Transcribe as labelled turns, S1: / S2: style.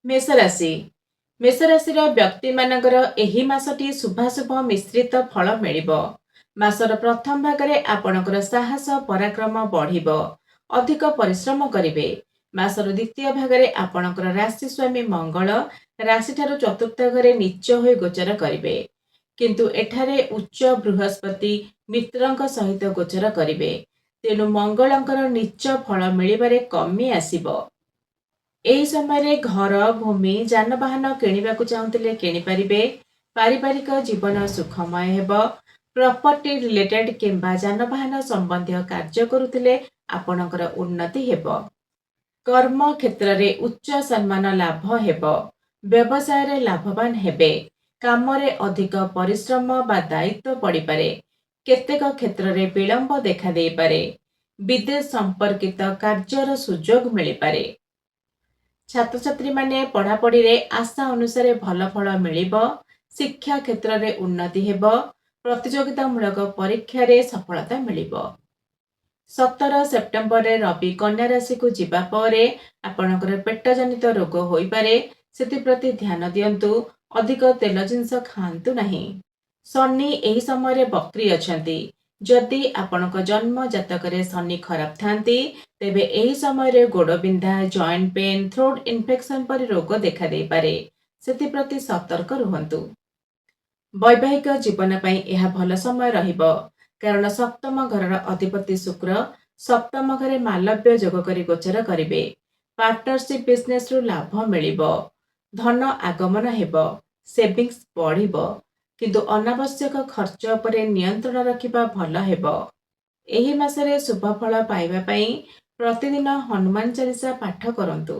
S1: ମେଷ ରାଶି। ମେଷ ରାଶିର ବ୍ୟକ୍ତିମାନଙ୍କର ଏହି ମାସଟି ଶୁଭାଶୁଭ ମିଶ୍ରିତ ଫଳ ମିଳିବ। ମାସର ପ୍ରଥମ ଭାଗରେ ଆପଣଙ୍କର ସାହସ, ପରାକ୍ରମ ବଢ଼ିବ, ଅଧିକ ପରିଶ୍ରମ କରିବେ। ମାସର ଦ୍ୱିତୀୟ ଭାଗରେ ଆପଣଙ୍କର ରାଶି ସ୍ୱାମୀ ମଙ୍ଗଳ ରାଶିଠାରୁ ଚତୁର୍ଥ ଘରେ ନୀଚ ହୋଇ ଗୋଚର କରିବେ। କିନ୍ତୁ ଏଠାରେ ଉଚ୍ଚ ବୃହସ୍ପତି ମିତ୍ରଙ୍କ ସହିତ ଗୋଚର କରିବେ। ତେଣୁ ମଙ୍ଗଳଙ୍କର ନୀଚ ଫଳ ମିଳିବାରେ କମି ଆସିବ। ଏହି ସମୟରେ ଘର, ଭୂମି, ଯାନବାହନ କିଣିବାକୁ ଚାହୁଁଥିଲେ କିଣିପାରିବେ। ପାରିବାରିକ ଜୀବନ ସୁଖମୟ ହେବ। ପ୍ରପର୍ଟି ରିଲେଟେଡ୍ କିମ୍ବା ଯାନବାହନ ସମ୍ବନ୍ଧୀୟ କାର୍ଯ୍ୟ କରୁଥିଲେ ଆପଣଙ୍କର ଉନ୍ନତି ହେବ। କର୍ମ କ୍ଷେତ୍ରରେ ଉଚ୍ଚ ସମ୍ମାନ ଲାଭ ହେବ। ବ୍ୟବସାୟରେ ଲାଭବାନ ହେବେ। କାମରେ ଅଧିକ ପରିଶ୍ରମ ବା ଦାୟିତ୍ୱ ପଡ଼ିପାରେ। କେତେକ କ୍ଷେତ୍ରରେ ବିଳମ୍ବ ଦେଖାଦେଇପାରେ। ବିଦେଶ ସମ୍ପର୍କିତ କାର୍ଯ୍ୟର ସୁଯୋଗ ମିଳିପାରେ। ଛାତ୍ରଛାତ୍ରୀମାନେ ପଢ଼ାପଢ଼ିରେ ଆଶା ଅନୁସାରେ ଭଲ ଫଳ ମିଳିବ। ଶିକ୍ଷା କ୍ଷେତ୍ରରେ ଉନ୍ନତି ହେବ। ପ୍ରତିଯୋଗିତାମୂଳକ ପରୀକ୍ଷାରେ ସଫଳତା ମିଳିବ। 17 ସେପ୍ଟେମ୍ବରରେ ରବି କନ୍ୟା ରାଶିକୁ ଯିବା ପରେ ଆପଣଙ୍କର ପେଟଜନିତ ରୋଗ ହୋଇପାରେ। ସେଥିପ୍ରତି ଧ୍ୟାନ ଦିଅନ୍ତୁ। ଅଧିକ ତେଲ ଜିନିଷ ଖାଆନ୍ତୁ ନାହିଁ। ଶନି ଏହି ସମୟରେ ବକ୍ରି ଅଛନ୍ତି। ଯଦି ଆପଣଙ୍କ ଜନ୍ମ ଜାତକରେ ଶନି ଖରାପ ଥାନ୍ତି, ତେବେ ଏହି ସମୟରେ ଗୋଡ଼ ବିନ୍ଧା, ଜଏଣ୍ଟ ପେନ୍, ଥ୍ରୋଟ୍ ଇନଫେକ୍ସନ ପରି ରୋଗ ଦେଖାଦେଇପାରେ। ସେଥିପ୍ରତି ସତର୍କ ରୁହନ୍ତୁ। ବୈବାହିକ ଜୀବନ ପାଇଁ ଏହା ଭଲ ସମୟ ରହିବ, କାରଣ ସପ୍ତମ ଘରର ଅଧିପତି ଶୁକ୍ର ସପ୍ତମ ଘରେ ମାଲବ୍ୟ ଯୋଗ କରି ଗୋଚର କରିବେ। ପାର୍ଟନରସିପ୍ ବିଜନେସରୁ ଲାଭ ମିଳିବ। ଧନ ଆଗମନ ହେବ। ସେଭିଙ୍ଗସ୍ ବଢ଼ିବ। କିନ୍ତୁ ଅନାବଶ୍ୟକ ଖର୍ଚ୍ଚ ଉପରେ ନିୟନ୍ତ୍ରଣ ରଖିବା ଭଲ ହେବ। ଏହି ମାସରେ ଶୁଭ ଫଳ ପାଇବା ପାଇଁ ପ୍ରତିଦିନ ହନୁମାନ ଚାଳିଶା ପାଠ କରନ୍ତୁ।